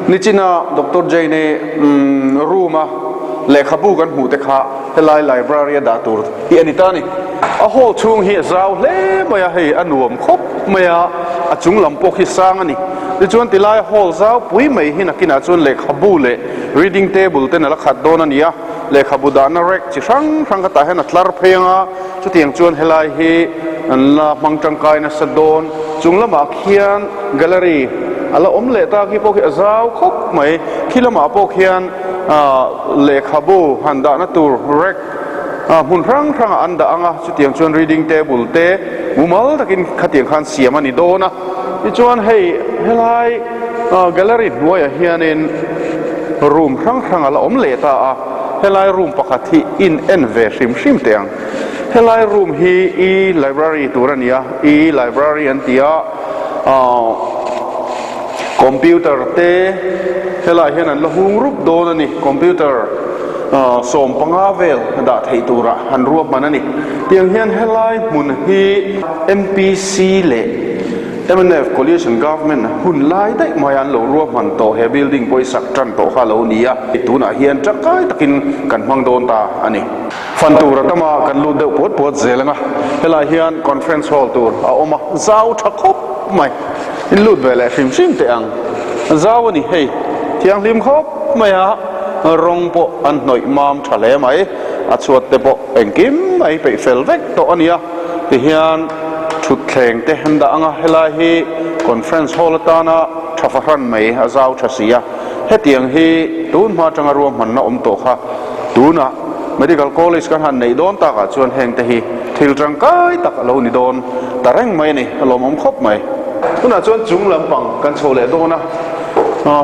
Nichina Doctor Jane-i room a lehkhabu kan hmuh te kha helai library a dah tur hi a ni ta a ni. A hall chhung hi a zau hle mai a, hei a nuam khawp mai a, a chung lam pawh khi sang a ni. Tichuan tilai hall zau pui mai hi nakinah chuan lehkhabu leh reading table ten a la khat dawn a ni a, lehkhabu dahna rack chi hrang hrang kha tah hian a tlar phei ang a, chutiang chuan helai hi an la hmang tangkai nasa dawn. Chung lamah khian gallery a la awm leh ta khi pawh khi a zau khawp mai, khi lamah pawh khian ah lehkhabu han dahna tur rack ah hmun hrang hrangah an dah ang a, chutiang chuan reading table te mumal takin khatiang khan siam a ni dawn a, tichuan hei helai ah gallery hnuaiah hianin room hrang hrang a la awm leh ta a, helai room pakhat hi in en ve hrim hrim teh ang. Helai room hi e library tur a ni a, e library an ti a, ah computer te helaiah hian an la hung rup dawn a ni, computer ah 15 vel dah theih tura han ruahman a ni. Tiang hian helai hmun hi MPC leh mnf coalition government hun lai daih mai an lo ruahman tawh he building pawisa tan tawh kha a lo ni a, tunah hian tangkai takin kan hmang dawn ta a ni. Fan tur a tam a, kan lut deuh puat puat zel ang a, helaiah hian conference hall tur a awm a, zau tha khawp mai, in lut ve leh hrim hrim teh ang, zau a ni hei, thianghlim khawp mai a, rawng pawh an hnawih mam tha hle mai, a chhuat te pawh engkim mai peih fel vek tawh a ni a, tihian thutthleng te an dah ang a, helai hi conference hall atana tha fahran mai a zau tha si a, hetiang hi tun hma atanga ruahmanna awm tawh kha. Tunah Medical College kan han neih dawn takah chuan heng te hi thil tangkai tak a lo ni dawn ta reng mai a ni, a lawmawm khawp mai. Tunah chuan chung lampang kan chho leh dawn a,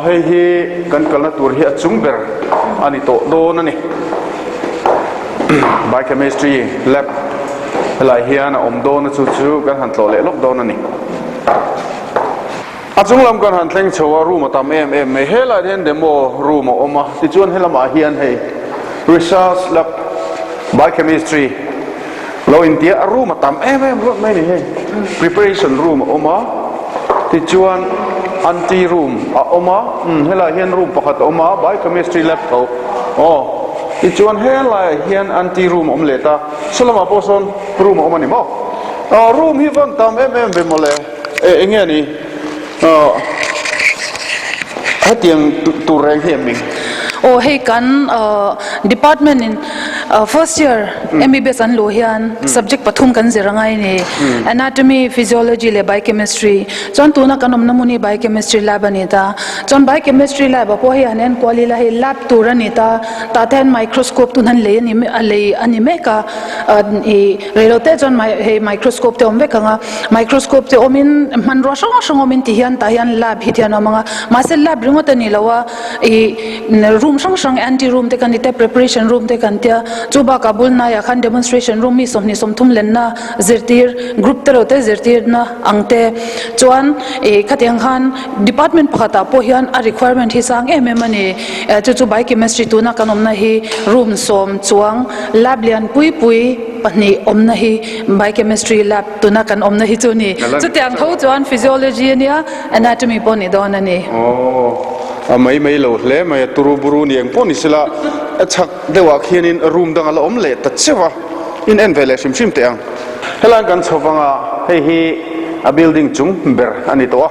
hei hi kan kalna tur hi a chung ber a ni tawh dawn a ni. Biochemistry lab helai hian a awm dawn a, chu chu kan han tlawh leh lawk dawn a ni. A chung lam kan han thleng chho a, room a tam em em mai. Helaiah hian demo room a awm a, tichuan helamah hian hei research lab biochemistry lo intia a room a tam em em rawt mai a ni hei. Preparation room a awm a, tichuan anti room a awm a, umm helaiah hian room pakhat a awm a biochemistry lab tho aw. Tichuan helaiah hian anti room a awm leh ta, saw lamah pawh sawn room a awm a ni maw? Aw room hi vawn tam em em ve mawle. Eh eng nge ni aw hetiang tur reng hi em ni? Aw hei kan department in first year MBBS an luh hian subject pathum kan zir angai a ni anatomy, physiology leh biochemistry chuan tuna kan awmna hmun hi biochemistry lab a ni ta chuan biochemistry lab ah pawh hei han enkual ila hei lab tur a ni ta tah te hian microscope tun han lei a ni a lei a ni mek a ih reilote chuan hei microscope te a awm vek ang a. Microscope te awmin hmanrua hrang hrang awmin ti hian tah hian lab hi thian a awm ang a, mahse lab ringawt a ni lo a, ih room hrang hrang anti room te kan ti te preparation room te kan tia, chu bakah bul hnaiah khan demonstration room mi 20 30 lenna zirtir group te lo te zirtirna ang te chuan ih khatiang khan department pakhatah pawh hian a requirement hi sang em em a ni, chu chu biochemistry tuna kan awmna hi room sawm chuang lab lian pui pui pahnih awmna hi biochemistry lab. Tuna kan awmna hi chu ni. Chutiang tho chuan physiology a nia, anatomy pawh ni dawn a ni. Aw, a mai mai lo hle mai a, turu buru ni eng pawh ni sela, a chhak deuhah khianin room dang a la awm leh ta cheu a, in en ve leh hrim hrim teh ang. Helai kan chho vang a, hei hi a building chung ber a ni tawh a,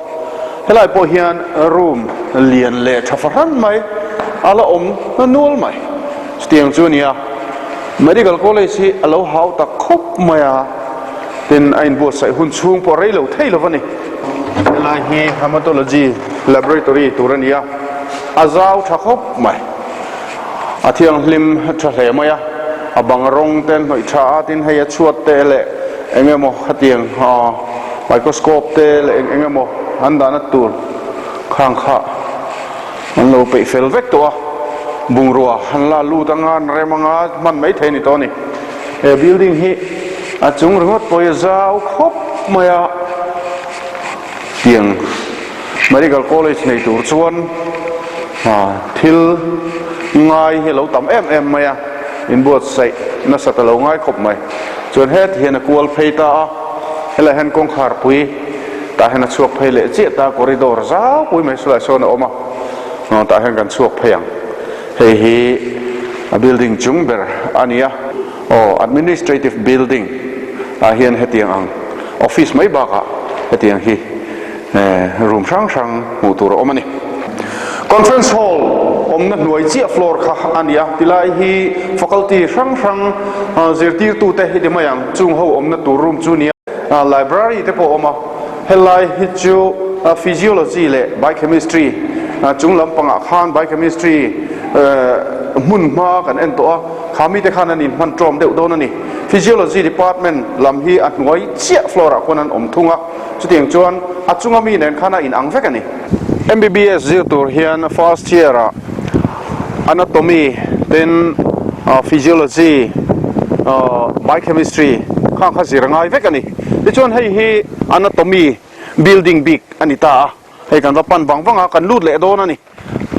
helai pawh hian room lian leh tha fahran mai a la awm na nual mai. Chutiang chu a ni a, Medical College hi a lo hau tak khawp mai a, tin a inbuatsaih hun chhung pawh rei lo thei lo a ni. Helai hi Haematology Laboratory tur a ni a, a zau tha khawp mai. A thianghlim tha hle mai a, a bang rawng te an hnawih tha a, tin hei a chhuat te leh eng emaw khatiang microscope te leh eng eng emaw an dahna tur khang kha An lo peih fel vek tawh a, bungrua an la lut anga an rem anga hman mai thei a ni tawh a ni. He building hi a chung ringawt pawh hi a zau khawp mai a, tiang medical college nei tur chuan thil ngai hi a lo tam em em mai a, inbuatsaih nasat a lo ngai khawp mai. Chuan heti hian a kual phei ta a, helaiah hian kawngkhar pui. Tah hian a chhuak phei leh chiah ta, corridor zau pui mai saw lai sawn a awm a. Tah hian kan chhuak phei ang. Hei hi a building chung ber a ni a. Aw administrative building ah hian hetiang ang office mai bakah hetiang hi room hrang hrang hmuh tur a awm a ni. Conference hall awmna hnuai chiah floor kha a ni a, tilai hi faculty hrang hrang zirtirtute hi ti mai ang chung ho awmna tur room chu a ni a, library te pawh a awm a, helai hi chu physiology leh biochemistry chung lampangah khan biochemistry hmun hma kan en tawh a. Kha mite khan an inhman ṭawm deuh dawn a ni. Physiology department lam hi a hnuai chiah floor ah khuan an awm thung a, chutiang chuan a chunga mi nen khan a inang vek a ni. MBBS zir tur hian first year ah Anatomy ten Physiology, Biochemistry khang kha zir a ngai vek a ni. Tichuan hei hi Anatomy building bik a ni ta a, hei kan va pan vang vang a, kan lut leh dawn a ni.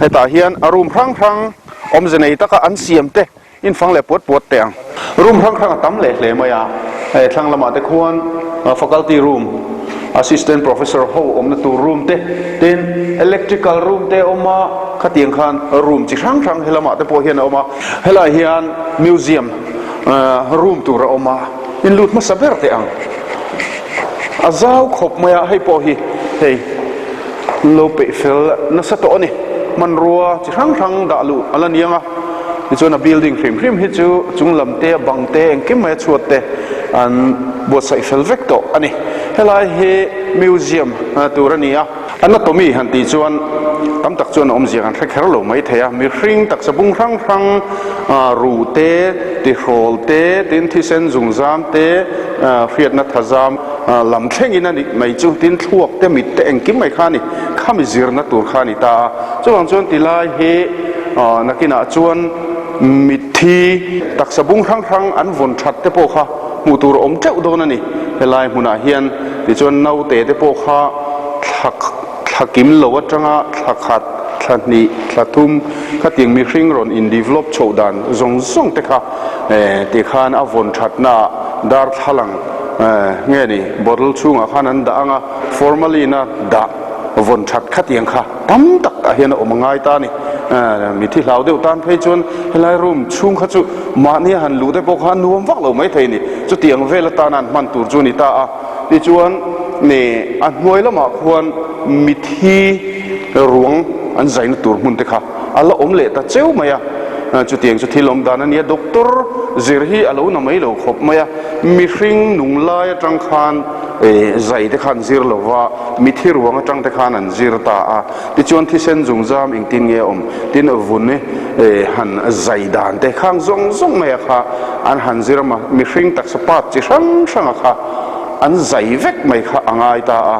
Hetah hian a room hrang hrang awmze nei taka an siam te in fang leh puat puat teh ang. Room hrang hrang a tam leh hle mai a, hei thlang lamah te khuan faculty room, assistant professor ho awmna tur room te, tin electrical room te a awm a, khatiang khan room chi hrang hrang helamah te pawh hian a awm a. Helaiah hian museum room tur a awm a, in lut hmasa ber teh ang. A zau khawp mai a, hei pawh hi hei. Lo peih fel nasa tawh a ni. Hmanrua chi hrang hrang dah luh a la ni ang a, tichuan a building hrim hrim hi chu chung lam te, a bang te, engkim mai a chhuat te an buatsaih fel vek tawh a ni. Helai hi museum tur a ni a, anatomy han tih chuan tam tak chuan a awmzia kan hre kher lo mai thei a, mihring taksa bung hrang hrang ruh te, tihrawl te, tin thisen zungzam te, hriatna thazam, Lam thlengin a nih mai chu tin thluak te mit te engkim mai kha a ni, khami zirna tur kha a ni ta a. Chuvang chuan tilai hi nakinah chuan mitthi taksa bung hrang hrang an vawn that te pawh kha hmuh tur a awm teuh dawn a ni. Helai hmunah hian tichuan naute te pawh kha thla thla kim lo atanga thla khat, thla hnih, thla thum khatiang mihring rawn in develop chhoh dan zawng zawng te kha tikhan a vawn thatnaah darthlalang Nge ni, bottle chhungah khan an dah ang a, formalin a dah vawn that khatiang kha tam tak ah hian a awm a ngai ta a ni. Mithi hlau deuh tan phei chuan helai room chhung kha chu mahni a han luh te pawh kha a nuam vak lo mai thei a ni. Chutiang vel atana an hman tur chu a ni ta a. Tichuan ni a hnuai lamah khuan mithi ruang an zaina tur hmun te kha a la awm leh ta cheu mai a. Chutiang chu thil awm dan a nia, doctor zir hi a lo na mai lo khawp mai a. Mihring nung lai atang khan zai te khan zir lo va, mithi ruang atang te khan an zir ta a. Tichuan thisen zungzam engtin nge a awm? Tin vun han zai dan te khang zawng zawng mai a kha an han zir a, mihring taksa part chi hrang hrang a kha an zai vek mai kha a ngai ta a.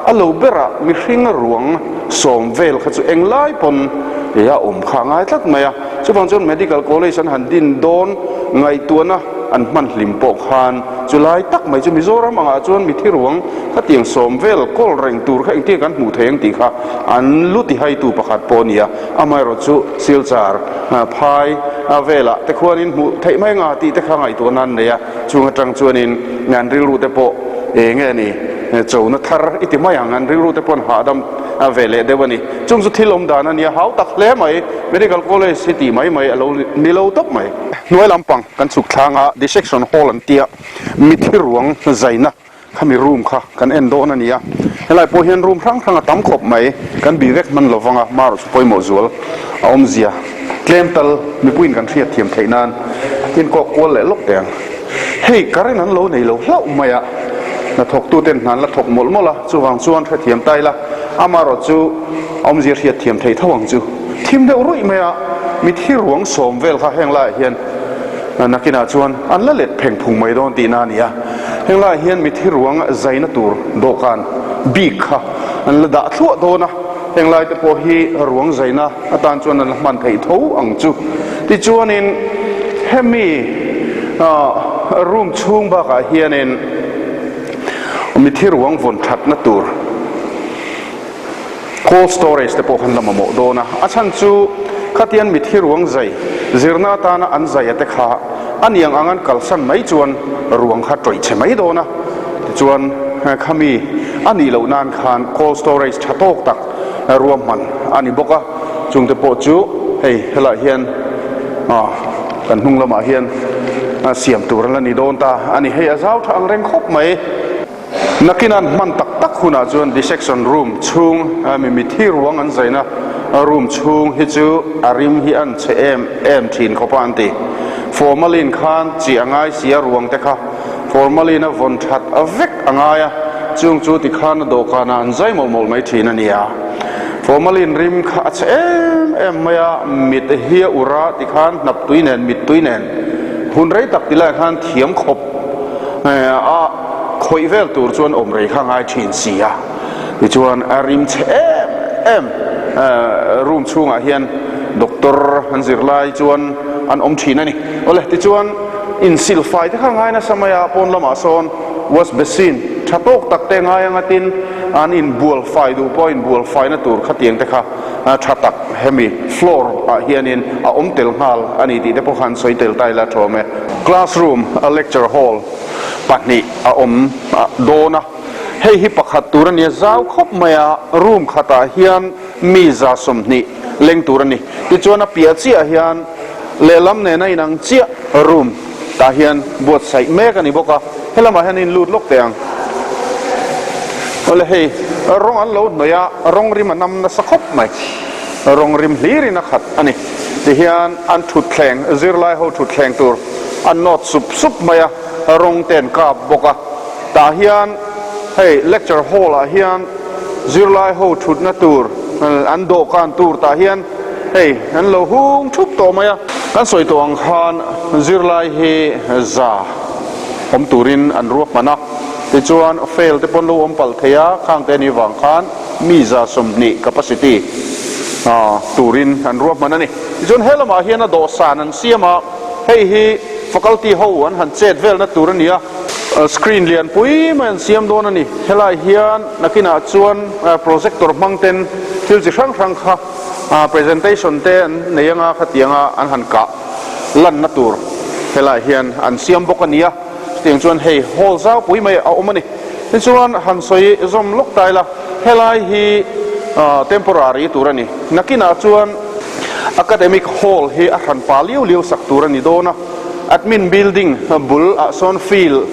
A lo berah mihring ruang sawm vel kha chu englai pawn a awm kha a ngai tlat mai a. Chuvang chuan Medical College an han din dawn ngaihtuahna an hman hlim pawh khan chulai tak mai chu Mizoram angah chuan mithi ruang khatiang sawm vel kawl reng tur kha engtin kan hmuh thei ang tih kha an lu tihaitu pakhat pawh a ni a, amaherawh chu Silchar phai velah te khuanin hmuh theih mai anga tih te kha ngaihtuahna an nei a, chung atang chuanin an rilru te pawh eng nge ni chona thar i ti mai ang, an rilru te pawh an hahdam ve leh deuh a ni. Chung chu thil awm dan a nia, hau tak hle mai, Medical College hi tih mai mai a lo ni lo tawp mai. Hnuai lampang kan chhuk thlang a, dissection hall an tia, mithi ruang zaina khami room kha kan en dawn a ni a. Helai pawh hian room hrang hrang a tam khawp mai, kan bih vek hman lovang a, marawh chu pawimawh zual a awmzia tlem tal mipuiin kan hriat thiam theih nan inkawk kual leh lawk teh ang. Hei current an lo nei lo hlauh mai a, hnathawktu ten hna an la thawk mawlh mawlh a, chuvang chuan hrethiam ta ila, amarawh chu awmzia hriat thiam thei tho ang chu. Thim deuh ruih mai a, mithi ruang sawm vel kha heng laiah hian nakinah chuan an la let pheng phung mai dawn tihna a ni a. Heng laiah hian mithi ruang zaina tur dawhkan bik kha an la dah thluah dawn a, heng lai te pawh hi ruang zaina atan chuan an la hman theih tho ang chu. Tichuanin hemi room chhung bakah hianin mithi ruang vawn thatna tur, Cold storage te pawh khan la mamawh dawn a, a chhan chu khatian mithi ruang zai zirna atana an zai a te kha a niang ang an kalsan mai chuan ruang kha tawih chhe mai dawn a, tichuan khami a nih loh nan khan cold storage tha tawk tak ruahman a ni bawk a. Chungte pawh chu hei helaiah hian ah kan hnung lamah hian siam tur a la ni dawn ta a ni. Hei a zau tha ang reng khawp mai. Nakin an hman tak tak hunah chuan dissection room chhung mi mitthi ruang an zaina room chhung hi chu a rim hi an chhe em em thin khawp a an ti. Formalin khan chi a ngai si a ruang te kha formalin a vawn that vek a ngai a, chung chu tikhan a dawhkanah an zai mawlh mawlh mai thin a nia. Formalin rim kha a chhe em em mai a, mit hi a ur a tikhan hnap tui nen mit tui nen hun rei tak ti laiah khan thiam khawp a khawih vel tur chuan awm rei kha ngai thin si a, tichuan a rim chhe em em room chhungah hian doctor an zir lai chuan an awm thin a ni. Awle tichuan insilfai te kha ngai nasa mai a, pawn lamah sawn wash basin tha tawk tak te ngai anga tin an inbual fai duh pawh inbual faina tur khatiang te kha tha tak hemi floor ah hianin a awm tel nghal a ni tih te pawh khan sawi tel ta ila thawm e. Classroom a lecture hall pahnih a awm dawn a, hei hi pakhat tur a nia zau khawp mai a, room khatah hian mi 120 leng tur a ni. Tichuan a piah chiah hian lehlam nena inang chiah room tah hian buatsaih mek a ni bawk a, helamah hian in lut lawk teh ang. Awle hei rawng an lo hnawih a, rawng rim a nam nasa khawp mai, rawng rim hlirin a khat a ni. Tihian an thutthleng zirlai ho thutthleng tur an nawt sup sup mai a, rawng te an kap bawk a. Tah hian hei lecture hall ah hian zirlai ho thutna tur an dawhkan tur tah hian hei an lo hung thup tawh mai a. Kan sawi tawh ang khan zirlai hi za awm turin an ruahman a, tichuan fail te pawn lo awm palh thei a, khang te anih vang khan mi 120 capacity turin an ruahman a ni. Tichuan he lamah hian a dawhsan an siam a, hei hi faculty ho an han chet velna tur a ni a. Screen lian pui mai an siam dawn a ni. Helai hian nakinah chuan projector hmang ten thil chi hrang hrang kha presentation te an nei anga khatianga an han kah lanna tur helai hian an siam bawk a ni a. Chutiang chuan hei hall zau pui mai a awm a ni. Tichuan han sawi zawm lawk ta ila helai hi temporary tur a ni. Nakinah chuan academic hall hi a hran pa liau liau sak tur a ni dawn a. Admin building bul ah sawn field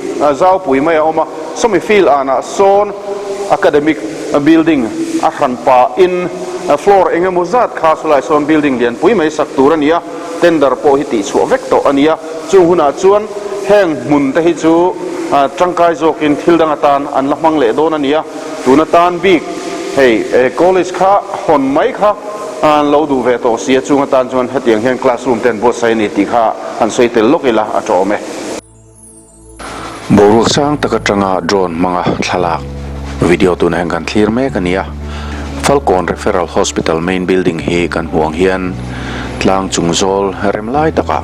zaupui mai a awm a, sawmi field anah sawn academic building a hran pah in floor eng emaw zat kha sawlai sawn building lianpui mai sak tur a ni a, tender pawh hi tihchhuah vek tawh a ni a, chung hunah chuan heng hmun te hi chu tangkai zawkin thil dang atan an la hmang leh dawn a ni a, tun atan bik hei college kha hawn mai kha An lo duh ve tawh si a, chung atan chuan hetiang hian classroom te an buatsaih a ni tih kha han sawi tel lawk ila a tawm e. Boruak sang tak atanga drone hmanga thlalak video tunah hian kan thlir mek a ni a, Falkawn Referral Hospital main building hi kan hmuh ang hian tlang chung zawl rem lai takah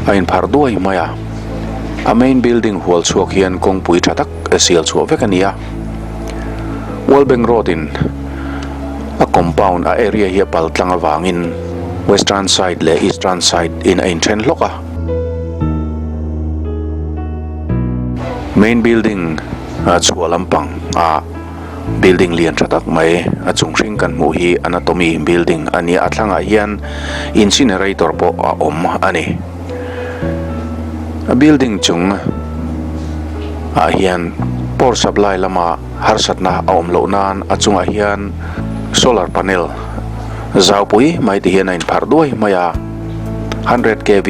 a inpharh duai mai a, a main building hual chhuak hian kawngpui tha tak sial chhuah vek a ni a, World Bank Road in A compound a area hi a pal tlang avangin western side leh eastern side in a inthen hlawk a. Main building a chhuah lampang ah building lian tha tak mai a chung hring kan hmuh hi anatomy building a nia a thlangah hian incinerator pawh a awm a ni. A building chung ah hian power supply lama Harsatna a awm loh nan a chungah hian solar panel zaupui mai ti hian a inpharh duai mai a, hundred kva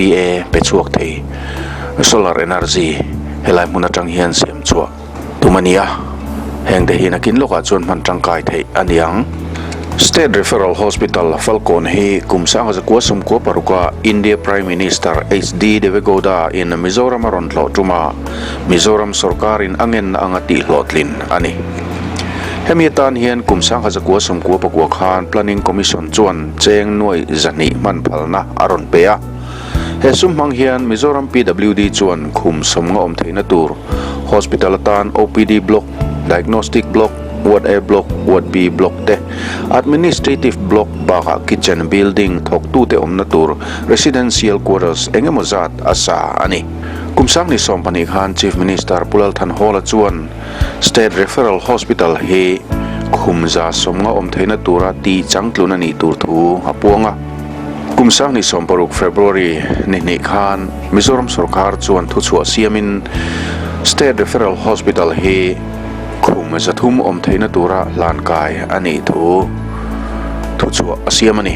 pe chhuak thei solar energy helai hmun atang hian siam chhuah tum a ni a, heng te hi nakin lawkah chuan hman tangkai theih a ni ang. State Referral Hospital Falkawn hi kum 1996 a India Prime Minister HD Devegowda in Mizoram a rawn tlawh tum a, Mizoram sorkarin a ngenna anga tihhlawhtlin a ni. Hemi atan hian kum 1999 khan Planning Commission chuan cheng nuai 200 hman phalna a rawn pe a. He sum hmang hian Mizoram PWD chuan khum sawmnga awm theihna tur Hospital atan OPD Block, Diagnostic Block, Ward A Block, Ward B Block te, Administrative Block bakah Kitchen Building thawktute awmna tur Residential Quarters engemaw zat a sa a ni. Kum 2020 khan Chief Minister Pu Lal Thanhawla chuan State Referral Hospital hi Khum 150 awm theihna tura tih changtlun a nih tur thu a puang a. Kum 2016 February ni hnih khan Mizoram sorkar chuan thuchhuah siamin State Referral Hospital hi khum 300 awm theihna tura hlan kai a nih thu thuchhuah a siam a ni.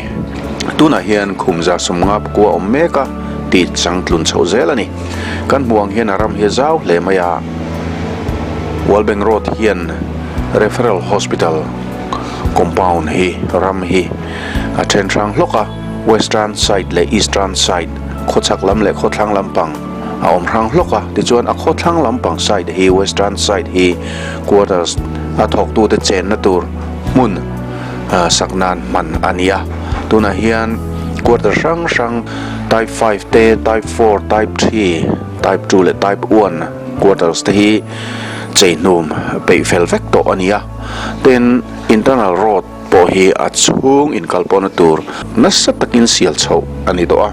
Tunah hian khum 59 awm mek a tih changtlun chhoh zel a ni. Kan hmuh ang hian a ram hi a zau hle mai a, World Bank Road hian Referral Hospital compound hi ram hi a then hrang hlawk a, Western side leh Eastern side khawchhak lam leh khawthlang lampang a awm hrang hlawk a, tichuan a khawthlang lampang side hi Western side hi quarters a thawktute chenna tur hmun sak nan hman a ni a, tunah hian quarter hrang hrang type 5 te, type 4, type 3, type 2 leh type 1 quarters te hi chei hnum peih fel vek tawh a ni a, tin internal road pawh hi a chhung inkalpawhna tur nasa takin sial chhoh a ni tawh a.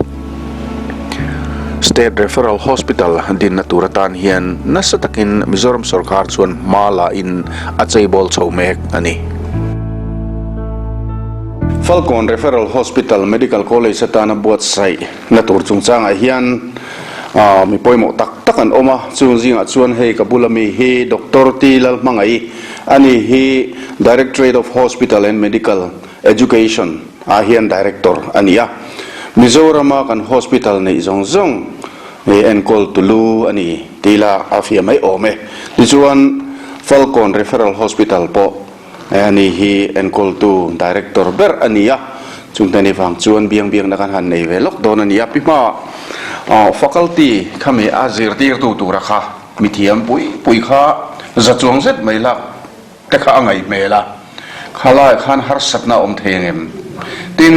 State Referral Hospital dinna tur atan hian nasa takin Mizoram sorkar chuan hma la in a cheibawl chho mek a ni. Falkawn Referral Hospital Medical College atana buatsaih na tur chungchangah hian mi pawimawh tak tak an awm a, chung zingah chuan hei ka bula mi hi Doctor T Lalhmangaih a ni hi Directorate of Hospital and Medical Education ah hian Director a ni a, Mizorama kan hospital neih zawng zawng enkawl tulu a ni tih lah a fiah mai awm e. Tichuan Falkawn Referral Hospital pawh a ni hi enkawltu Director ber a ni a, chungte ni vang chuan biang biakna kan han nei ve lawk dawn a ni a. Pi hma Faculty khami a zirtirtu tura kha mithiam pui pui kha za chuang zet mai lak te kha a ngaih hmel a, khalaiah khan harsatna a awm thei ang em? Tin,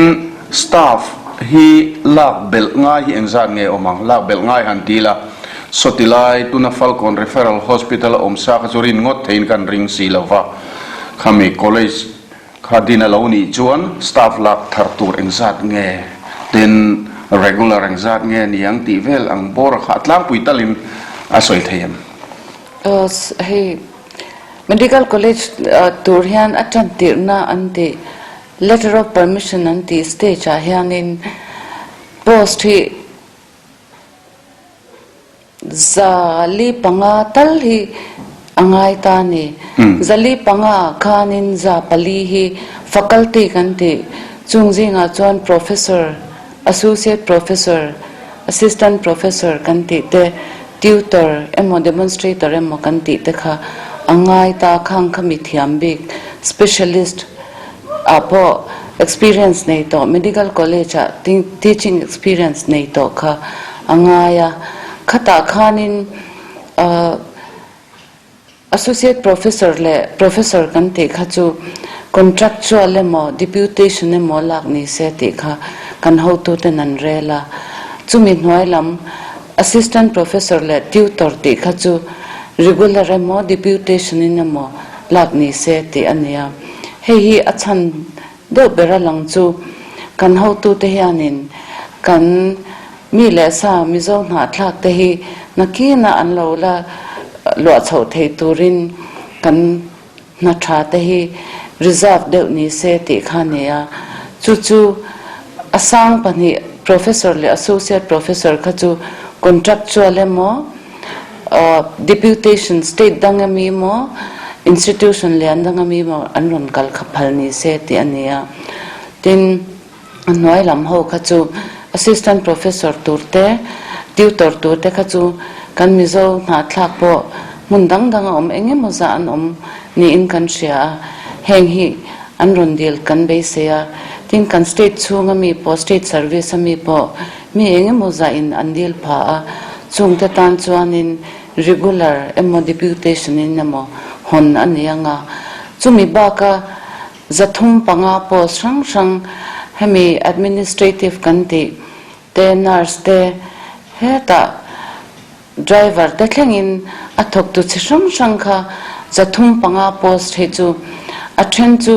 staff hi lak belh ngai hi engzat nge awm ang? Lak belh ngai han ti ila, sawti lai tuna Falkawn Referral Hospital a awm sa kha chu rin ngawt theiin kan ring si lo va, khami college kha din a lo nih chuan staff lak thar tur engzat nge? Tin, regular engzat nge niang tih vel ang bawr a kha a tlangpui talin a sawi thei em? Hei Medical College tur hian a tan tirhna an tih Letter of Permission an tih stage ah hianin post hi 405 tal hi a ngai ta a ni. 405 ah khanin 400 hi faculty kan tih chung zingah chuan Professor, Associate Professor, Assistant Professor kan tih te, Tutor emaw Demonstrator emaw kan tih te kha a ngai ta khang kha mi thiam bik, Specialist, ah pawh experience nei tawh, Medical College ah teaching experience nei tawh kha a ngai a. Khatah khanin ahh. Associate Professor leh Professor kan tih kha chu contractual emaw deputation emaw lak ni se tih kha kan hotuten an rel a. Chumi hnuai lam Assistant Professor leh Tutor tih kha chu regular emaw deputation in emaw lak ni se tih a ni a. Hei hi a chhan deuh ber a lang chu kan hotute hianin kan Mi leh sa Mizo hnahthlak te hi nakinah an lo la luah chhoh thei turin kan hna tha te hi reserve deuh ni se tih kha a ni a. Chu chu a sang pahnih Professor leh Associate Professor kha chu contractual emaw deputation state dang ami emaw institution lian dang ami emaw an rawn kal kha phal ni se tih a ni a. Tin. A hnuai lam ho kha chu Assistant Professor tur te, Tutor tur te kha chu kan Mizo hnahthlak pawh hmun dang dang a awm eng emaw zah an awm niin kan hria a, heng hi an rawn dil kan beisei a, tin kan state chhunga mi pawh state service a mi pawh mi eng emaw zah in an dil pha a, chungte tan chuanin regular emaw deputation in emaw hawn a ni ang a, chumi baka 305 post hrang hrang hemi administrative kan tih te, nurse te, hetah driver te thlengin a thawktu chi hrang hrang kha 305 post hi chu a then chu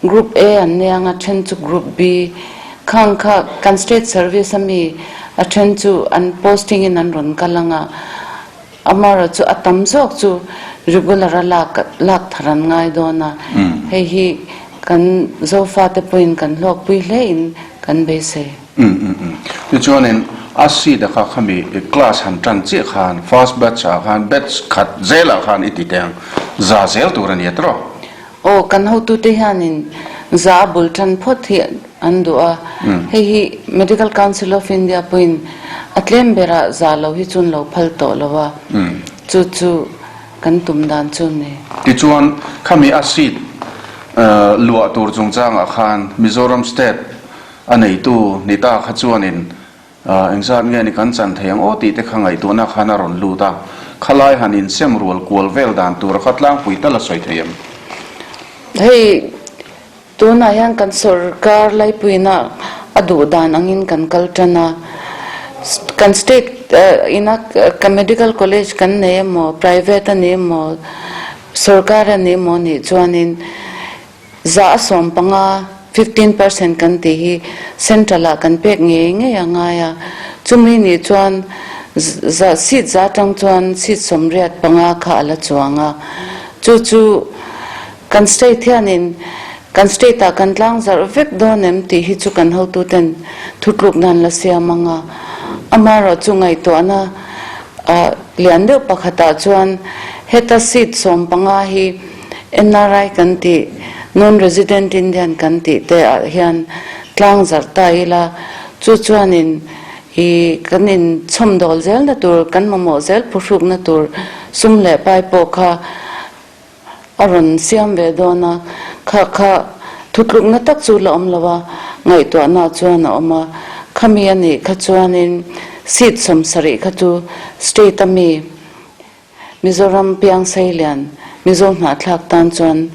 group A an nia ang a then chu group B khang kha kan state service ami a then chu an posting in an rawn kal ang a. Amaherawhchu a tam zawk chu Regular a lak lak thar an ngai dawn a, hei hi kan Zofate pawhin kan hlawkpui hle in kan beisei. Umm umm umm. Tichuanin a seat a kha khami class han tan chiah khan first batch ah khan batch khat zelah khan i ti teh ang za zel tur a ni a tiraw? Aw, kan hotute hianin za a bul tan phawt hi an duh a, hei hi Medical Council of India pawhin a tlem berah za lo hi chun lo phal tawh lo a, chu chu kan tum dan chu ni. Tichuan, khami a seat luah tur chungchangah khan Mizoram State a neitu ni ta kha chuanin Engzat nge ni kan chan thei ang aw tih te kha ngaihtuahna khan a rawn lut a, khalai han insem rual kual vel dan tur a kha tlangpui tal a sawi thei em? Hei tunah hian kan sorkar laipuina a duh dan angin kan kal tan a, kan state ina ka medical college kan nei emaw private a ni emaw sorkar a ni emaw nih chuanin 15%, 15%, kan tih hi Central ah kan pek ngei ngei a ngai a, chumi nih chuan za seat za tang chuan seat 85 kha a la chuang a, chu chu kan state hianin kan state ah kan tlang zarh vek dawn em tih hi chu kan hotuten thutluk nan la siam ang a, amaherawhchu ngaihtuahna ah lian deuh pakhatah chuan heta seat 15 hi NRI kan tih, Non-Resident Indian kan tih te ah hian tlang zarh ta ila, chu chuanin i kan inchhawmdawl zelna tur, kan mamawh zel phuhrukna tur sum leh pai pawh kha a rawn siam ve dawn a, kha kha thutlukna tak chu la awm lo a, ngaihtuahna chuan a awm a, khami a nih kha chuanin seat 70 kha chu state a mi Mizoram piang seilian Mizo hnahthlak tan chuan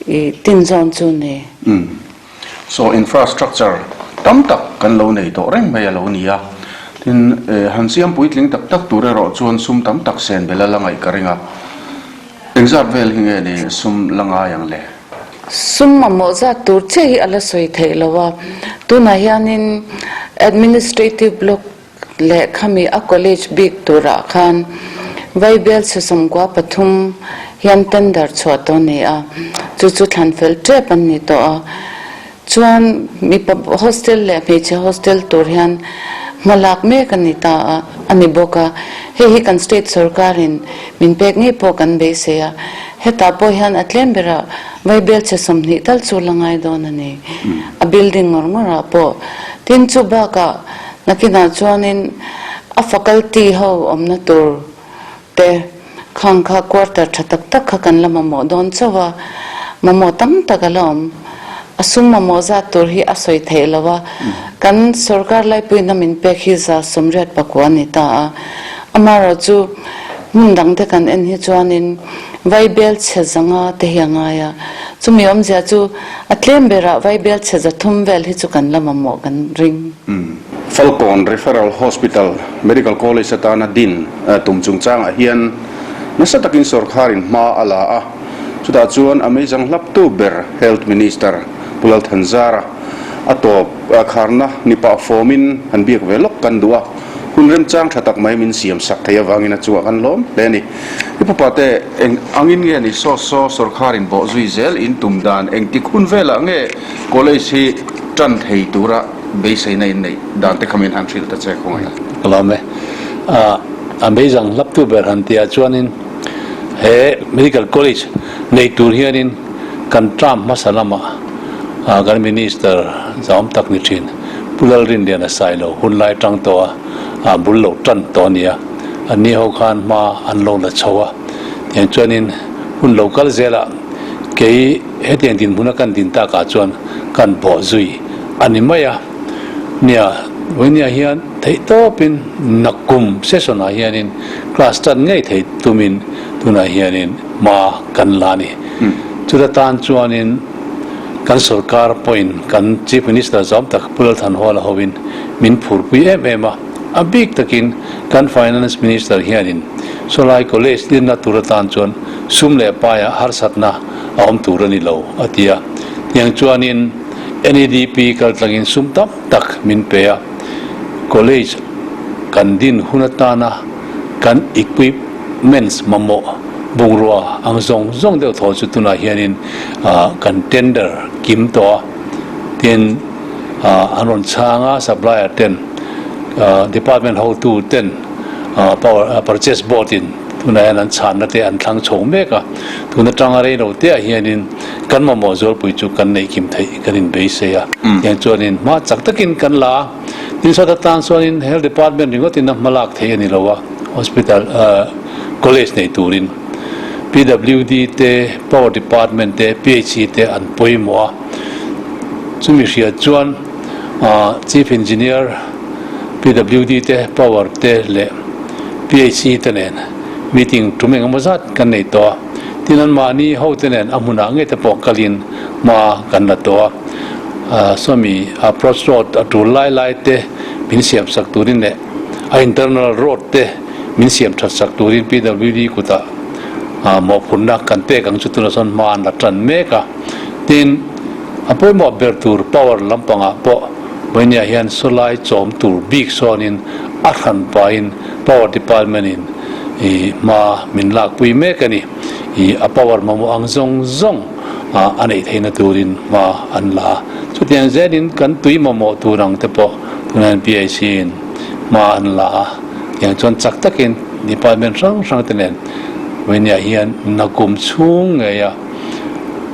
i tin zawn chu ni. Umm. So infrastructure tam tak kan lo nei tawh reng mai a lo ni a. Tin, han siam puitling tak tak tur erawh chuan sum tam tak sen bel a la ngaih ka ring a. Engzat vel hi nge ni sum la ngai ang le? Sum mamawh zat tur chiah hi a la sawi theih lo a. Tunah hianin administrative block leh khami a college bik turah khan Vaibel 93 hian tender chhuah tawh a ni a, chu chu thlan fel tep an ni tawh a. Chuan mipa hostel leh hmeichhe hostel tur hian hma lak mek a ni ta a, a ni bawk a. Hei hi kan state sorkarin min pek ngei pawh kan beisei a, hetah pawh hian a tlem berah Vaibel 20 tal chu la ngai dawn a ni, a building ngawr ngawrah pawh. Tin chu bakah Nakinah chuanin a faculty ho awmna tur te khang kha quarter tha tak tak kha kan la mamawh dawn chauh a, mamawh tam tak a la awm. A sum mamawh zat tur hi a sawi theih lo a, kan sorkar laipuina min pek hi 89 a ni ta a. Amaherawh chu hmun dang te kan en hi chuanin vaibel chhe 500 te hi a ngai a, chumi awmzia chu a tlem berah vaibel chhe 300 vel hi chu kan la mamawh kan ring. Falkawn Referral Hospital Medical College atana din tum chungchangah hian nasa takin sawrkharin hma a la a, chutah chuan a meizang hlaptu ber Health Minister Pu Lalthanzara a tawp kharna ni pah fawmin han biak ve lawk kan duh a, hun remchang tha tak mai min siam sak thei avangin a chungah kan lawm hle a ni. I pupate eng angin nge ni saw saw sawrkharin bawhzui zel in tum dan engtik hun velah nge College hi tan thei tura beiseina in neih dan te kha min han hrilh ta che khawngaih a. Ka lawm e. A meizang hlaptu ber han tih ah chuanin he Medical College nei tur hianin kan term hmasa lamah kan Minister zahawm tak ni thin Pu Lalrinliana Sailo hun lai tang tawh a bul lo tan tawh a ni a. Anni ho khan hma an lo la chho a. Tiang chuanin hun lo kal zelah Kei hetiang dinhmuna kan din takah chuan kan bawh zui a ni mai a. Nia, vawinia hian theih tawpin nakum session ah hianin class tan ngei thei tumin tunah hianin hma kan la a ni. Chuta tan chuanin kan sorkar pawhin kan Chief Minister zawm tak Pu Lalthanhawla hovin min phurpui em em a. A bik takin kan Finance Minister hianin sawlai college dinna tur atan chuan sum leh paiah harsatna a awm tur a ni lo, a ti a. Tiang chuanin NEDP kaltlangin sum tam tak min pe a, college kan din hun atana kan equipments mamawh Bungrua ang zawng zawng deuh thaw chu tunah hianin kan tender kim tawh a, tin an rawn chhang a, supplier ten department hotu ten power purchase board in tunah hian an chhanna te an thlang chho mek a, tun atanga rei lo te ah hianin kan mamawh zualpui chu kan neih kim theih kan inbeisei a, tiang chuanin hma chak takin kan la a, tin sawta tan chuanin health department ringawtin a hma lak theih a ni lo a. Hospital College nei turin PWD te, Power Department te, PHE te an pawimawh a. Chumi hria chuan Chief Engineer, PWD te, Power te leh PHE te nen meeting tum engemaw zat kan nei tawh a. Tin anmahni hote nen a hmunah ngei te pawh kalin hma kan la tawh a. Sawmi approach road a tul lai lai te min siamsak turin leh A internal road te min siam that sak turin PWD kutah mawhphurhna kan pek ang chu tunah chuan hma an la tan mek a. Tin, a pawimawh ber tur power lampangah pawh vawinia hian sawlai chawm tur bik sawnin a hran pahin power department in hma min lakpui mek a ni. A power mamawh ang zawng zawng a neih theihna turin hma an la a. Chutiang zelin kan tui mamawh tur ang te pawh Tunah hian PIC in hma an la a, tiang chuan chak takin department hrang hrang te nen vawinia hian nakum chhung ngeia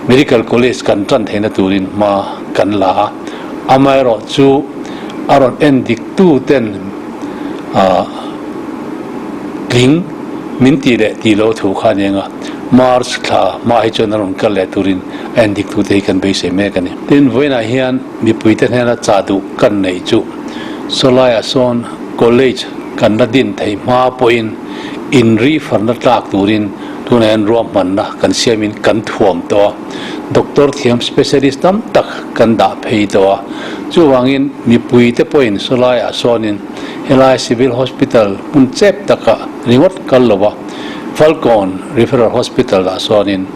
Medical College kan tan theihna turin hma kan la a, amaherawh chu a rawn en dik tu ten ah tling min tih leh tih loh thu kha aniang a, March thla hma hi chuan a rawn kal leh turin a en dik tu te hi kan beisei mek a ni. Tin, vawiinah hian Mipuite hnena chah duh kan neih chu sawlaiah sawn college kan la din theih hma pawhin inrifarna tlak turin tunah hian ruahmanna kan siamin kan thuam tawh a, doctor thiam specialist tam tak kan dah phei tawh a. Chuvangin mipuite pawhin sawlaiah sawnin helai civil hospital hmun chep takah ringawt kal lo va, Falkawn Referral Hospital-ah sawnin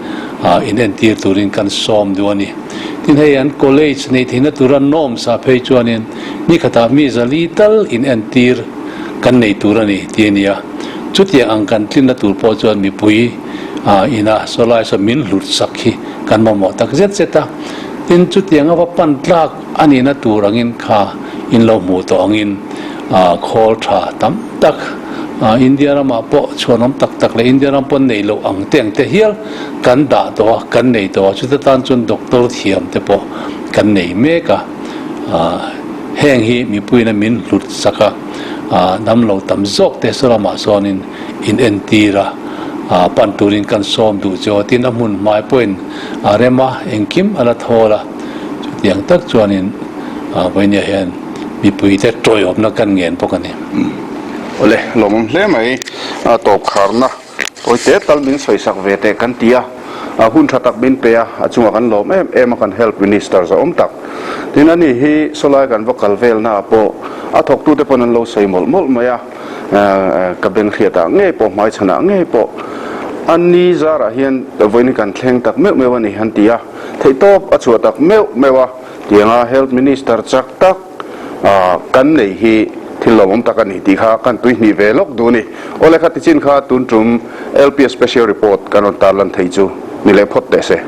inentir turin kan sawm duh a ni. Tin hei an college neih theihna tura norms ah phei chuanin ni khatah mi zali tal in entir kan nei tur a ni tih a ni a. Chutiang ang kan tlinna tur pawh chuan mipui ina sawlai saw min hlut sak hi kan mamawh tak zet zet a. Tin chutiang a va pan tlak a nihna tur angin kha in lo hmuh tawh angin khawl tha tam tak India ramah pawh chhuanawm tak tak leh India ram pawn neih loh ang te ang te hial Kan dah tawh a, kan nei tawh a, chuta tan chuan doctor thiam te pawh kan nei mek a, heng hi mipuiin a min hlut sak a, damlo tam zawk te saw lamah sawnin in entir a, pan turin kan sawm duh chu a, tin a hmun hmai pawhin a rem a, engkim a la thawl a, chutiang tak chuanin vawinia hian mipuite tawiawmna kan ngen bawk a ni. Awle, lawmawm hle mai a tawp kharna. Tawite tal min sawisak ve teh kan ti a, a hun tha tak min pe a, a chungah kan lawm em em a kan Health Minister zahawm tak. Tin ani hi sawlai kan va kal velna ah pawh a thawktute pawn an lo sawi mawlh mawlh mai a, ka beng hriatah ngei pawh hmaichhanah ngei pawh ani zarah hian vawiin hi kan thleng tak meuh meuh a ni an ti a, theihtawp a chhuah tak meuh meuh a, tianga Health Minister chak tak Kan nei hi thil lawmawm tak a ni tih kha kan tuihnih ve lawk duh a ni. Awle kha tichin kha tun tum LPS Special Report kan rawn tarlan thei chu ni leh phawt teh se.